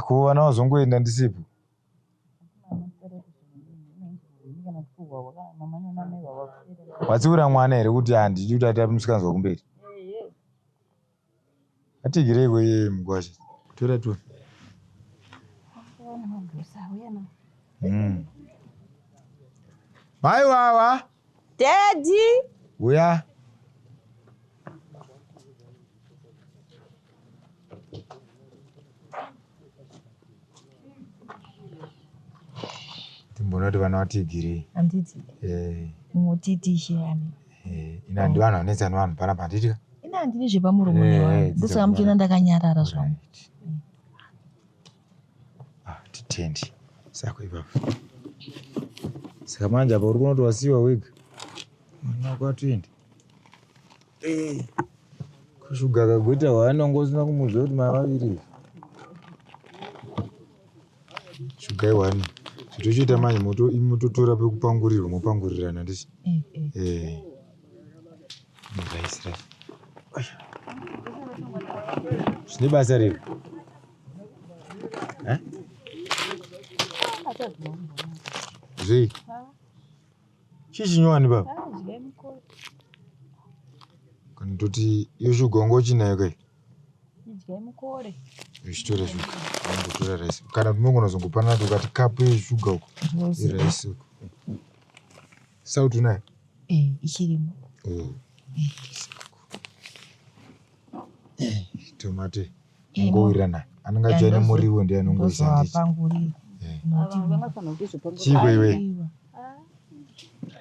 Ko vana vazongoenda ndisipo. Watsiura mwana here kuti handidi kuti aita musikanzwa kumberi? Atigireiko iye mukwasha? Tora tora. Mai wawa. Daddy. Uya. Timbona kuti vana vatigirei. Handiti. Eh. Mutiti yani. Eh, ina ndi vanhu vanetsa nevanhu panapa handiti ka? Ina handini zvepamuromo Eh, nevanhu. eh, Ndosaka muchiona ndakanyarara zvangu. Right. Ah, titendi. Sako ipapo. Saka manje apa uri kuona kuti wasiwa wega. Mwana wako atoenda. Eh. Kushuga kagoita hwani wanga usina kumuudza kuti mai vaviri. Shuga ihwani. Zvitochiita manje mototora pekupangurirwa mopangurirana handiti? Eh, eh. Eh. Rice rice. Zvine basa rei? Eh? Zvei? Chii chinyowani baba? Kana toti iyo shuga wanga uchinayo kai? Idyai mukore. Uchitora shuga, wambotora rice. Kana kuti munogona kuzongopanana kuti ukati kapu yeshuga uko, yerice uko. Sauti unayo? Eh, ichirimo. Oh. Tomato. Mungowirirana. Anenge achiuya nemuriwo ndiye anongoisa handiti. Ndozovapangurira. Eh. Noti Chiiko iwe?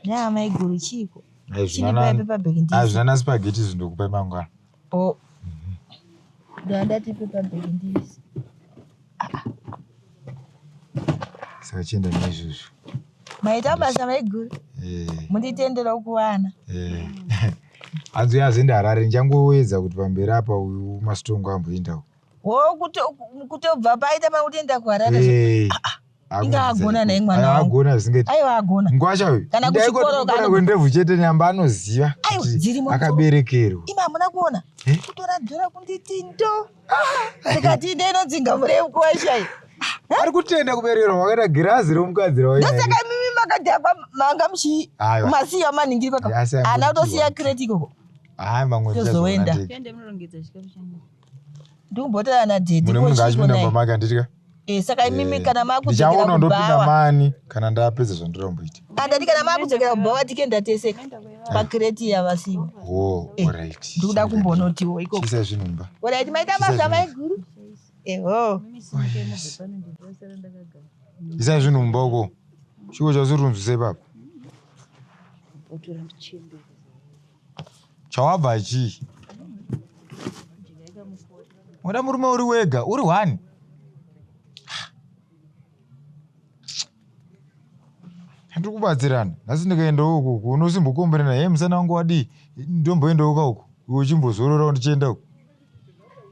Nyaya maiguru chiiko? Ai, Chine zvinana- paya paper bag ndisi. Hazvina spaghetti zvindokupai mangwana. Oh. Ndandati paper bag ndisi. Saka chienda neizvozvo. Maita basa maiguru. Eh. Munditendera kuwana. Eh. Hanzi uya azoenda Harare ndichangoedza kuti pamberi apa uyu masitongo amboendawo. Wo kutobva paita pakutoenda kuHarare. Eh. Inga agona naye mwana wangu. Agona zvisingaiti. Aiwa agona. Ngwasha uyu. Kana kuchikoro kana- kwendebvu chete nyamba anoziva Aiwa, kuti dzirimo. akaberekerwa. Imi hamuna kuona. Eh? Kutora dhora kunditi ndo. Ndikati inde inodzinga murefu kuwashai. Ari kutenda kuberekerwa wakaita girazi romukadzi rawainaye. Ndosaka imimi makadhakwa manga muchi Aiwa. masiya maningiri paka. Asi Ana angoti kutosiya wani. crate ikoko. Hayi mamwe Tozoenda. ndichazoona ndega. Tiende munorongedza chikafu changu. Ndikumbotara na daddy. Mune munhu ngaachipinda mumba make handiti ka? Eh, saka imimi kana makudzokera Ndichaona ndopinda kubhawa. mani kana ndapedza zvandinoda kumboita. Andati kana makudzokera kubhawa tikenda tese pakreti yavasiwa. Oh, Eh, alright. Ndikuda kumbonotiwo ikoko. Chiisai zvinhu mumba. Alright, maita Chiisai basa zvinhu. maiguru. Eho. Misimuke mubve pano ndindosara ndakagara. Isai zvinhu mumba uko. Chiko chazurunzwisa ipapo. Otora muchembere. Chawabva chii? Unoda murume uri wega, uri one. Handiri kubatsirana. Nhasi ndikaendawo uko uko unosimbokomberana he musana wangu wadii ndomboendawo ka uko iwe uchimbozororawo ndichienda uko.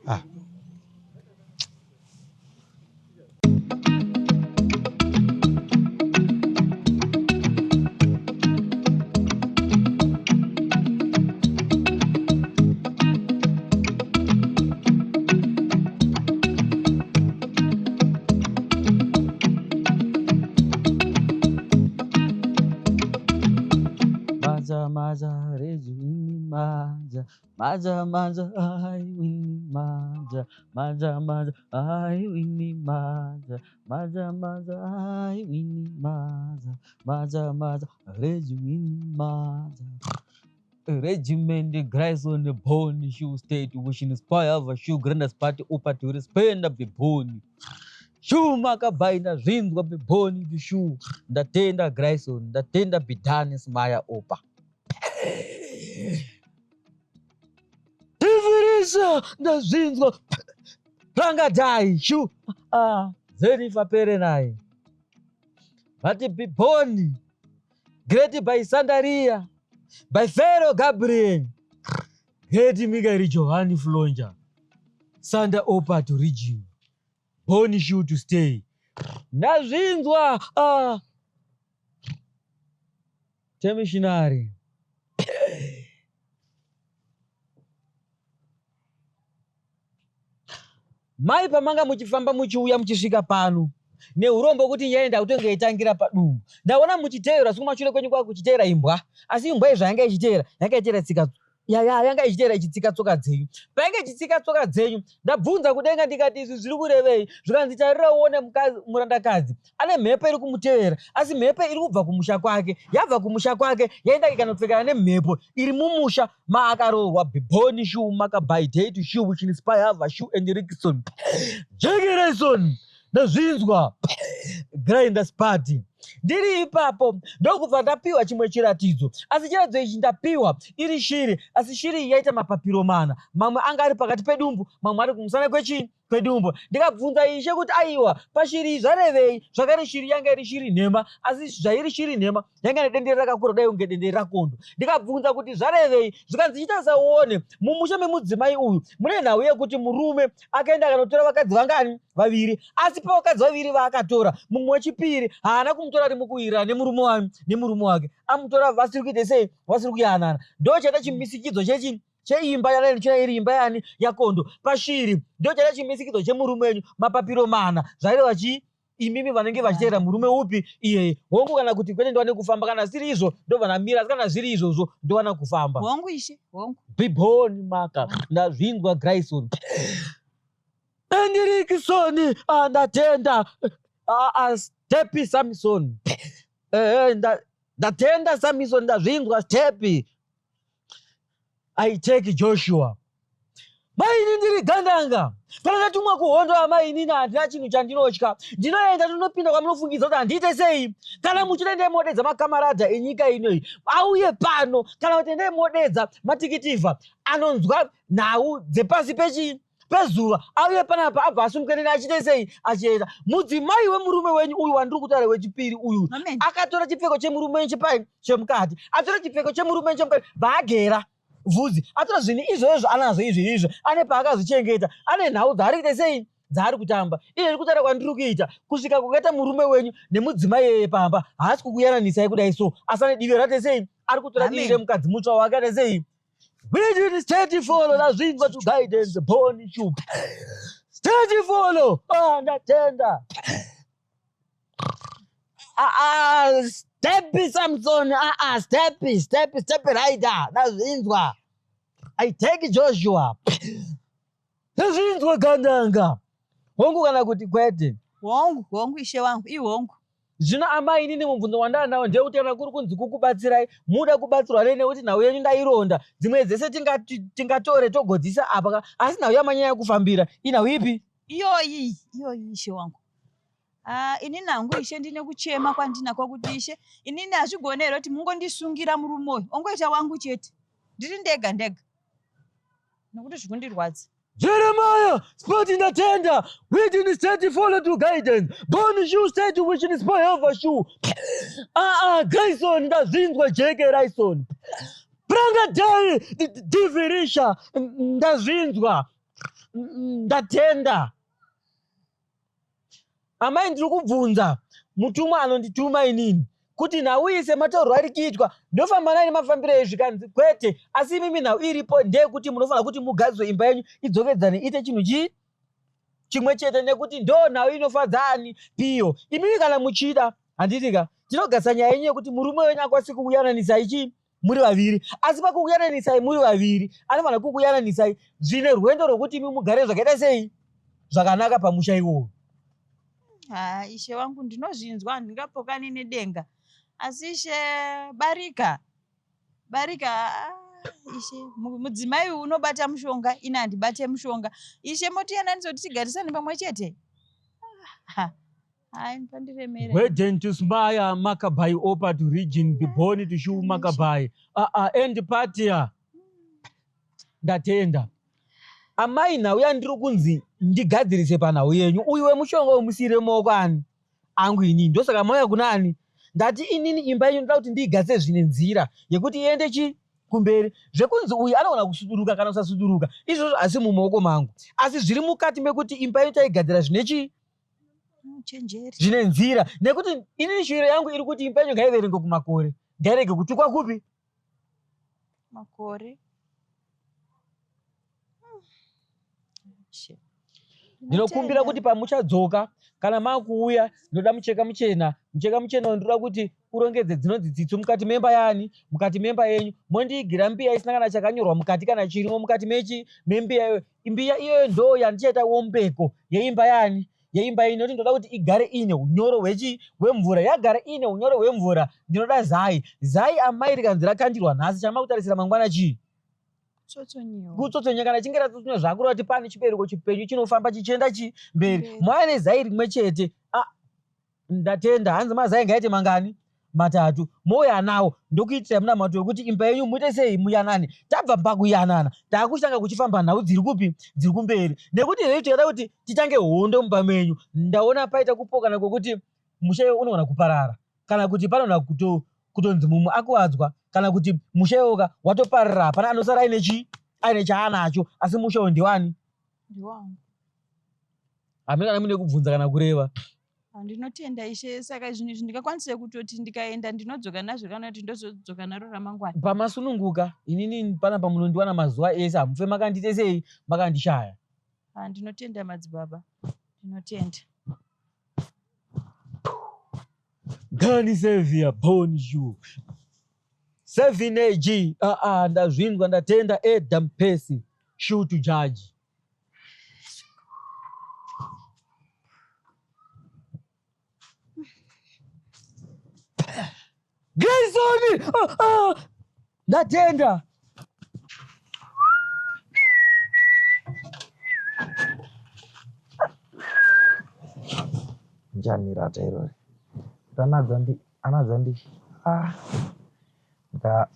Ah. Maza maza reji wini maza maza maza ai wini maza maza maza ai wini maza maza maza ai wini maza maza maza reji wini maza. Regiment Grayson Bone Shoe State which inspire the shoe grandest party upa to respend the bone. Shu makabhaina zvinzwa beboni bishu ndatenda Grayson ndatenda Bidani Smaya opa. Tivirisa ndazvinzwa rangadai shu ah Zerifa Perenai. Vati biboni great by Sandaria by Pharaoh Gabriel great Mikaeli Johanni Flonja Sanda opa to region born shoe to stay ndazvinzwa ah. Temishinari Mai pamanga muchifamba muchiuya muchisvika pano neurombo kuti nyaya ndakutonge itangira padumbu. Ndaona muchiteera asi kumashure kwenyu kwakuchiteera imbwa. Asi imbwa izvo yanga ichiteera yanga ichiteera tsika ya ya yanga ichiteera ichitsika tsoka dzenyu. Painge ichitsika tsoka dzenyu ndabvunza kudenga ndikati izvi zviri kurevei? Zvikanzi tarira uone mukadzi murandakadzi ane mhepo iri kumutevera asi mhepo iri kubva kumusha kwake yabva kumusha kwake yaenda ikanopfekana nemhepo iri mumusha maakaroorwa biboni shu makabaidate shu which inspire shu and rikson jekerison ndazvinzwa grinders party ndiri ipapo ndokubva ndapiwa chimwe chiratidzo asi chiratidzo ichi ndapiwa iri shiri asi shiri iyi yaita mapapiro mana mamwe anga ari pakati pedumbu mamwe ari kumusana kwechii kwedumbu ndikabvunza ishe kuti aiwa pashiri iyi zvarevei zvakare shiri yanga iri shiri nhema asi zvairi shiri nhema yanga ine dendere rakakura kudai kunge dendere rakondo ndikabvunza kuti zvarevei zvikanzi chitarisa uone mumusha memudzimai uyu mune nhau yekuti murume akaenda akanotora vakadzi vangani vaviri asi pavakadzi vaviri vaakatora mumwe wechipiri haana kumutora ari mukuwirirana nemurume wani nemurume wake amutora vasiri kuita sei vasiri kuyanana ndochaita chimisikidzo chechi cheimba yanaichina iri imba yani yakondo pashiri ndochaita chimisikidzo chemurume wenyu mapapiro mana zvaireva chii imimi vanenge vachiteera murume upi iyeye hongu kana kuti kwete ndiwane kufamba kana zvisiri izvo ndobva ndamira asi kana zviri izvozvo ndowana kufamba Hongu ishe, hongu. Biboni maka ndazvinzwa Grayson Endirikisoni ah, ndatenda ah, ah, Stepi Samson eh, ndatenda Samson ndazvinzwa Stepi I take Joshua. Maini ndiri gandanga. Kana ndatumwa kuhondo amai inini handina chinhu chandinotya. Ndinoenda ndinopinda kwamunofungidza kuti handiite sei. Kana muchida endai modedza makamaradha enyika inoyi auye pano kana kuti endai modedza matikitivha anonzwa nhau dzepasi pechii pezuva auye panapa abva asumuka achiite sei achienda mudzimai wemurume wenyu uyu wandiri kutaura wechipiri uyu akatora chipfeko chemurume wenyu chepai chemukati atora chipfeko chemurume wenyu chemukati bvaagera vhudzi atora zvinhu izvozvo anazvo izvi izvo ane paakazvichengeta ane nhau dzaari kuita sei dzaari kutamba iye iri kutaura kwandiri kuita kusvika kwakaita murume wenyu nemudzimai yeye pamba haasi kukuyananisai kudai so asi ane divi rate sei ari kutora divi remukadzi mutsva wake ate sei Bridget steady follow lazvinzwa to guidance born you. Steady follow. Ah, ndatenda. Ah, ah, steppy Samson. Ah, ah, steppy, steppy, steppy rider. Ndazvinzwa. I take Joshua. Ndazvinzwa gandanga. Hongu kana kuti kwete. Hongu, hongu ishe wangu, ihongu. Zvino amai inini mubvunzo wandanawo ndewekuti kana kuri kunzi kukubatsirai muda kubatsirwa nei nekuti nhau yenyu ndaironda dzimwe dzese tingatore togodzisa apa ka asi nhau yamanyanya kufambira inhau ipi iyoyi iyoyi ishe wangu Ah, inini hangu ishe ndine kuchema kwandinako kuti ishe inini hazvigone here kuti mungondisungira murume uyu ongoita wangu chete ndiri ndega ndega nokuti zvikundirwadza Jeremiah, spot in the tender, waiting is steady, follow to guidance. Born shoe state which is for over shoe. Ah ah, Grayson, ndazvinzwa Jeke Ryson. Pranga Dai, Divirisha, ndazvinzwa. Ndatenda. Amai ndiri kubvunza mutumwa anondituma inini kuti nhau iyi sematauriro ari kuitwa ndofamba nani mafambiro eyi zvikanzi kwete asi imimi nhau iripo ndeyekuti munofanira kuti mugadzwe imba yenyu idzokedzane iite chinhu chii chimwe chete nekuti ndo nhau inofadza ani piyo imimi kana muchida handiti ka tinogadzisa nyaya yenyu yekuti murume wenyu akwanise kukuyananisai chii muri vaviri asi pakukuyananisai muri vaviri anofanira kukuyananisai zvine rwendo rwokuti imi mugare zvakaita sei zvakanaka pamusha iwowo ha ishe wangu ndinozvinzwa handingapokani nedenga asi ishe barika barika ah, ishe mudzimai uyu unobata mushonga ini handibate mushonga ishe motiyananisa kuti tigarisane pamwe chete ah, Hayi pandiremera. Wedding to Smaya Makabai Opa to region Biboni to Shu Makabai. Ah ah end party ya. Ndatenda. Amai nhau yandiri kunzi ndigadzirise panhau yenyu uyu wemushonga umusiyire mumaoko ani angu inini ndosaka mauya kuna ani ndati inini imba yenyu ndoda kuti ndiigadzire zvine nzira yekuti iende chi kumberi zvekunzi uyu anogona kusuduruka kana kusasuduruka izvozvo asi mumaoko mangu asi zviri mukati mekuti imba yenyu taigadzira zvine chii Uchenjeri. Zvine nzira nekuti inini shuviro yangu iri kuti imba yenyu ngaiverengwe kumakore ngairege kutukwa kupi Makore. Ndinokumbira kuti pamuchadzoka kana makuuya ndinoda mucheka muchena. Mucheka muchena uyu ndinoda kuti urongedze dzinonzi tsitsu mukati memba yani, mukati memba yenyu. Mondiigira mbiya isina kana chakanyorwa mukati kana chirimo mukati mechi membiya iyoyo. Mbiya iyoyo ndo yandichaita wombeko yeimba yani, yeimba yenyu, nekuti ndinoda kuti igare iine unyoro hwechi hwemvura. Yagara iine unyoro hwemvura, ndinoda zai. Zai amai rikanzi rakandirwa nhasi, chamakutarisira mangwana chii? Kutsotsonyiwa. Kana chinge ratsotsonya zvakureva kuti pane chibereko chipenyu chinofamba chichienda chi mberi. Mauya nezai rimwe chete. Ah, ndatenda. Hanzi mazai ngaite mangani? Matatu. Mouya nawo ndokuitirai munamato wekuti imba yenyu muite sei? Muyanane. Tabva pakuyanana takuchitanga kuchifamba nhau dziri kupi? Dziri kumberi. Nekuti rei tikada kuti titange hondo mumba menyu, ndaona paita kupokana kwekuti musha iwo unogona kuparara, kana kuti panogona kutonzi mumwe akuvadzwa, kana kuti musha iwoka watoparara, hapana anosara aine chii, aine chaanacho, asi musha uyu ndewani? Ndiwangu. Hamuna kana mune kubvunza kana kureva. Ndinotenda Ishe. Saka zvinhu izvi ndingakwanise kutoti ndikaenda ndinodzoka nazvo kana kuti ndozodzoka naro ramangwana? Pamasununguka, inini panapa munondiwana mazuva ese, hamufe makandiite sei, makandishaya. Ndinotenda madzibaba, ndinotenda. Gani Sevia, bonjour. 7AG, ndazvinzwa, ndatenda. Adam Percy, shoot to judge. Grayson! Ndatenda. Njani rata irori? Anadza ndi, anadza ndi. Nda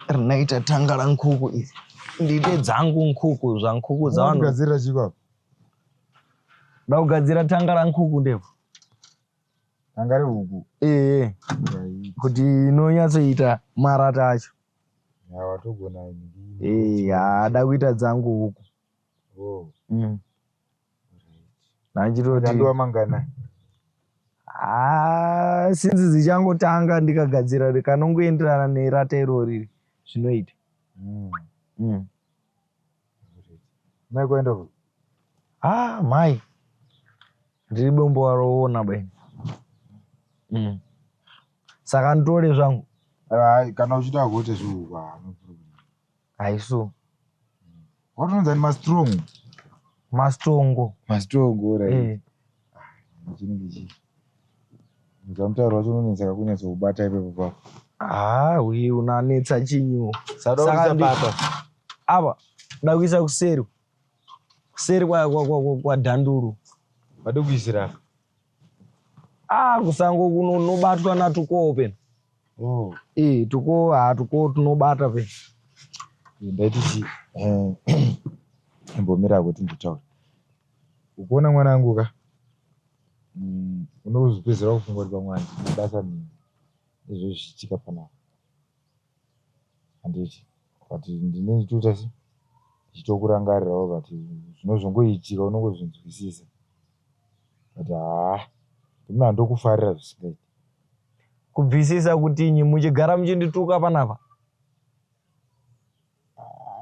rinaita tanga la nkhuku izi. Ndite dzangu nkhuku zva nkhuku dza vanhu. Unogadzira chiko apa? Ndakugadzira tanga la nkhuku ndevu. Tanga rehuku. Right. Kuti inonyatsoita marata acho. Ya, watogona ini. Haada kuita dzangu huku. Oh. Nachitoti Ndandiwa mangana. Sinzi dzichangotanga ndikagadzira rikanongoenderana nerata irori zvinoita. Mai kuenda ku? Mai. Ndiri bombo waroona bene. Saka nditore zvangu. Hai, kana uchida kuita zvehuku, no problem. Haiso. Watononza ni mastrong. Mastongo. Mastongo, right. Chinenge chii? Mutauro wacho unonetsa kunyatso kubata ipapo papo. Uye unanetsa chinyu. Saka Saka unoisa papa. Apa nda kuisa kuseri. Kuseri kwa dhanduru. Wade kuisira. Kusango kunobatwa natukowo pena. Tukowo, tukowo tunobata pena. Ndaiti chi, imbomira kuti nditaure. Ukuona mwana wangu ka? Unozopedzera kufunga kuti pamwe handina basa nezvo zvichiitika panapa. Handiti. But ndine ndichitoita se ndichitokurangarirawo, but zvinozongoitika unongozvinzwisisa. But ndimuna ndokufarira zvisingaiti. Kubvisisa kuti nyi muchigara muchindituka panapa?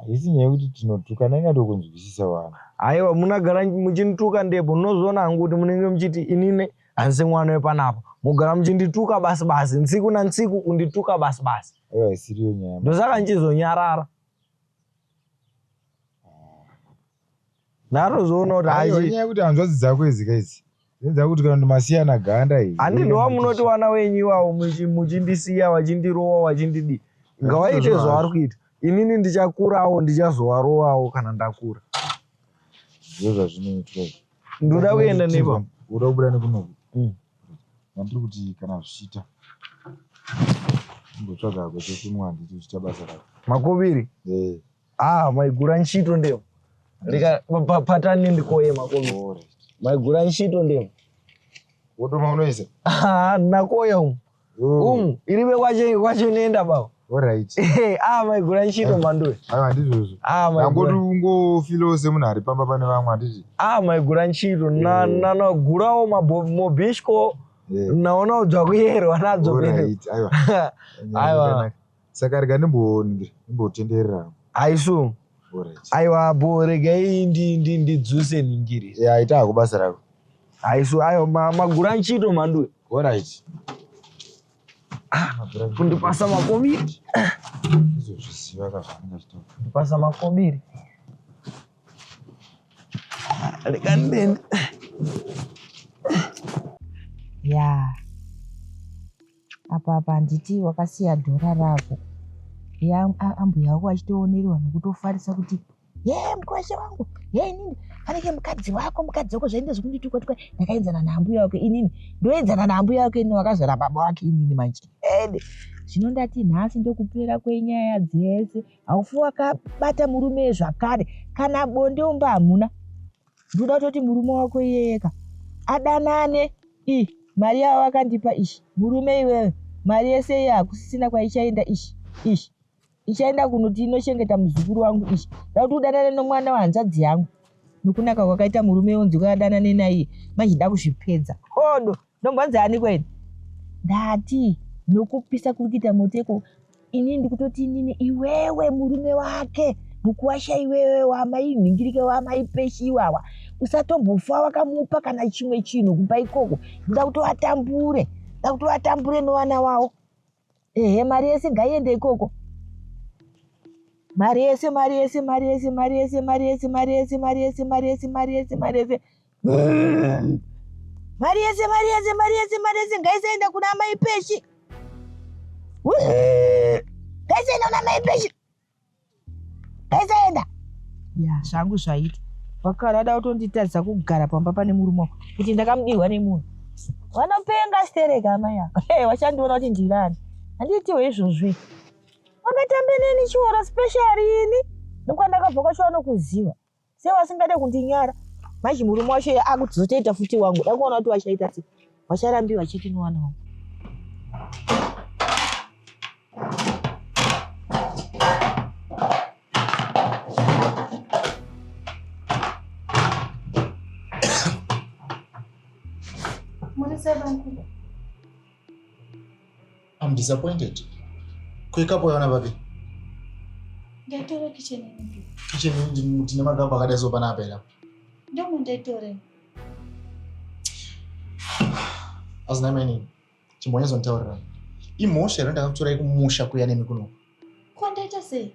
Haisi nyaya yekuti tinotukana, ingandokunzwisisa wana. Aiwa, munagara muchindituka ndipo unozoona hangu kuti munenge muchiti inini handisi mwana wepanapa. Mugara muchindituka basi basi, ntsiku na ntsiku kundituka basi basi. Aiwa, isiriyo nyaya. Ndosaka ndichizonyarara. Ndatozoona kuti Aiwa, hachi inyaya yekuti hanzvadzi dzako idzi ka idzi. Dzinenge dzakuti kana kuti masiyana ganda iyi. Handi ndova munoti vana wenyu iwawo muchindisiya, vachindirowa, vachindidi. Ngavaite Hazvizvo zvavari kuita. Inini ndichakurawo, ndichazovarovawo kana ndakura. Ndizvo zvazvinoitwa izvi. Ndoda kuenda nepa. Unoda kubuda nekunoku? Ndandiri kuti kana zvichiita, imbotsvaga kwechekunwa handiti uchiita basa rako. Makobiri? Maigura nchito ndevo. Rika, patani ndikoye makobiri. Alright. Maigura nchito ndevo. Wotoma unoisa? Nakoya umu. Umu, iribe kwache nenda baba. Alright. Maigura nchito manduri. Aiwa, ndizvozvo. Maigura. Ndangoti ungofilo semunhu ari pamba pane vamwe handiti? Maigura nchito. Nanogurawo mobishko. Naona udzwa kuyerwa nadzo pene. Alright, aiwa. Aiwa. Saka rega ndimbotenderera. Aisu. Aiwa bo regai ndidzuse ningiri. Ya ita hako basa rako. Aisu ayo magura nchito manduwe. Alright. Ah, kundipasa makobiri. Izozviziva ka zvaanenge achitaura. Kundipasa makobiri. Rega ndende. Ya apa apa handiti wakasiya dhora rako ya ambuya wako achitoonerwa nekutofarisa kuti ye mukwasha wangu ye inini fanike mukadzi wako mukadzi wako zvainde zvekundituka tuka ndakaenzana naambuya wako inini ndoenzana naambuya wako inini wakazvara baba wake inini manje ende zvino ndati nhasi ndokupera kwenyaya dzese haufi wakabata murume zvakare kana bonde umba hamuna Ndoda kutoti murume wako iyeyeka adanane i mari yavo wakandipa ishi murume iwewe mari yese iye hakusisina kwaichaenda ishi ishi ichaenda kunoti inochengeta muzukuru wangu ishi da kuti udanane nomwana wehanzvadzi yangu nokunaka kwakaita murume onzi kwadanane naiye manje da kuzvipedza hodo ndombonzi ani kwene ndati nokupisa kuri kuita moto iko inini ndikutoti inini iwewe murume wake mukuwasha iwewe wamainhingirike wamaipeshi iwawa usatombofa wakamupa kana chimwe chinhu kumba ikoko ndoda kuti watambure ndoda kuti watambure novana wavo ehe mari yese ngaiende ikoko mari yese mari yese mari yese mari yese mari yese mari yese mari yese mari yese mari yese mari yese mari yese mari yese mari yese mari yese ngaisaenda kuna amai peshi ngaisaenda kuna amai peshi ngaisaenda ya zvangu zvaita vakara ada kutonditadzisa kugara pamba pane murume wako kuti ndakamudirwa nemunhu vanopenga stereka amai ava hey, vachandiona kuti ndirani handiitiwe izvozvi vakatambe neni chioro special ini nokwandakabva kwacho vanokuziva sei vasingade kundinyara manje murume wacho akuzotoita futi wangu da kuona kuti vachaita sei vacharambiwa chete nowana wangu I'm disappointed. Kuikapo yaona papi? Ndaitora kitchen inipi? Kitchen tine magamba akadai so panapa here apa. Ndomo ndaitore. Azina mainini. Chimbonyazonditaurira. Imhosva here ndakakutorai kumusha kuya nemi kuno? Ko ndaita sei?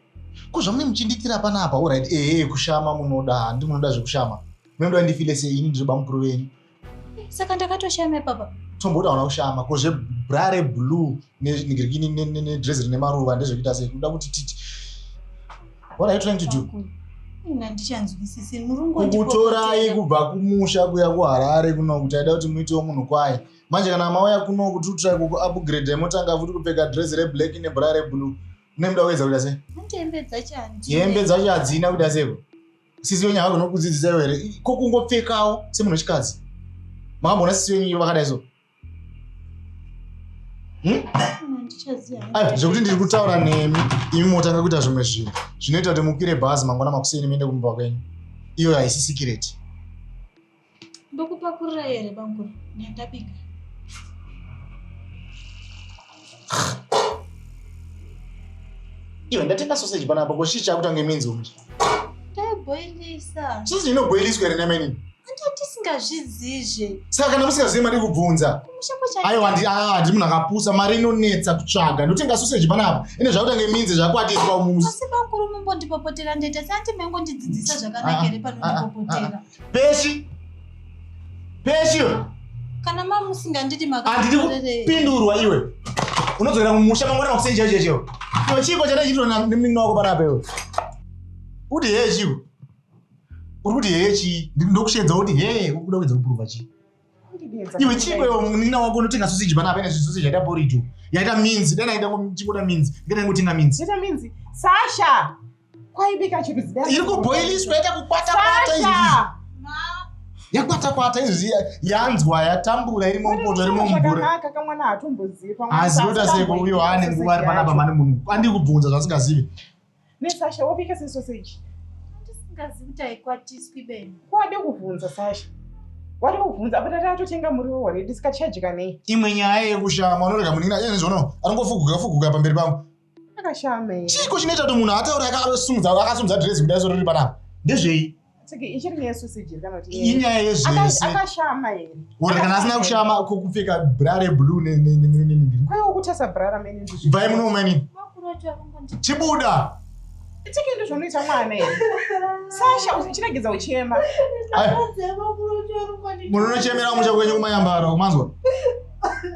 Ko zvamune muchindiitira panapa alright ehe kushama munoda handi munoda zvekushama. Munoda ndifile sei ini ndiri bamukuru venyu. Saka ndakatoshama ipapa. Tomboti hauna kushama ko zvebra reblue nenhingirikini nedress rine maruva ndezvekuita sei kuda kuti titi. What are you trying to do? Ini handichanzwisisi murungu Kukutorai kubva kumusha kuya kuHarare kuno kuti aida kuti muitewo munhu kwaye. Manje kana mauya kuno kuti utry kuku upgrade motanga futi kupfeka dress reblack nebra reblue. Mune muda kuedza kuita sei? Hembe dzacho handina. Hembe dzacho hadzina kuita seiko? Sisi wenyu havagona kukudzidzisaiwo here? Ko kungopfekawo semunhu wechikadzi. Makamboona sisi wenyu vakadai so? Hmm? Aiwa, zvekuti ndiri kutaura nemi imi motanga kuita zvimwe zvinhu zvinoita kuti mukwire bhazi mangwana makuseni muende kumba kwenyu. Iyo haisi sikireti. Ndokupakurira here bamkuru? Ndandabika. Iwe ndatenga sausage panapa ko chii chakutange minzi umu? Ndaibhoilisa. Sausage inobhoiliswa here namainini? Anda tisingazvidzizve. Saka kana musingazivi mari kubvunza. Aiwa ndi ah ndi munhu akapusa mari inonetsa kutsvaga. Ndotenga sausage panapa. Ine zvakutange minzi zvakwatiswa umu. Asi bamkuru mumbondipopotera ndaita seanti mengondidzidzisa zvakanaka here panondipopotera. Peshi. Peshi. Kana mamusingandidi Handidi kupindurwa iwe. Unodzokera kumusha mangwana makuseni chaicho chaicho. Iwe chiiko chatachiitwa nemunin'ina wako panapa iwe? Kuti hee chiiko? Uri kuti hee chii? Ndokushedza kuti hee ukuda kuedza kupuruva chii? Iwe chiiko iwe munin'ina wako unotenga sausage panapa ine sausage yaita porridge. Yaita minzi, dai ndaida chingoda minzi. Ndinga ndingotenga minzi. Yaita minzi. Sasha. Kwaibika chirudzi iri kubhoiliswa yaita kukwata kwata izvi. Yakwata kwata izvi yanzwa yatambura irimo mupoto irimo mumvura. Zvakanaka kamwana hatombozivi pamwe. Azivi kuti aseko uyo ane nguva ari panapa mane munhu andiri kubvunza zvasingazivi. Ne Sasha wobika sei sausage? Ndisingazivi kuti haikwatiswi beni. Kwade kubvunza Sasha. Wari kubvunza apa tati atotenga muriwo already sika tichadya nei? Imwe nyaya yekushama unorega munhu ina izvona anongofuguka fuguka pamberi pangu. Akashama here? Chiiko chinoita kuti munhu ataure akasimudza akasimudza dress kudai soro riri panapa? Ndezvei? Tsiki ichiri nyaya yesausage here kana kuti Inyaya yezvese. Akashama here? Uri kana asina kushama kupfeka bra reblue ne ne ne ne ne. Kwaiwa kutasa bra ramene ndizvo. Bvai muno mainini. Chibuda. Tsiki ndizvo unoita mwana here? Sasha uchiregedza uchema. Munonochemera musha kwenyu kumayambaro manzwa.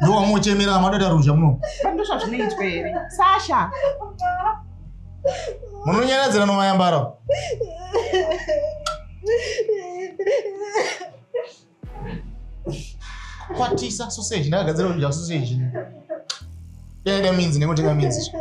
Ndowamuchemera madoda ruzha muno. Ndozvazvinoitwa here? Sasha. Munonyaradzira nomayambaro. Kwatisa sausage ndakagadzira kudya sausage. Dai da minzi nekutenga minzi.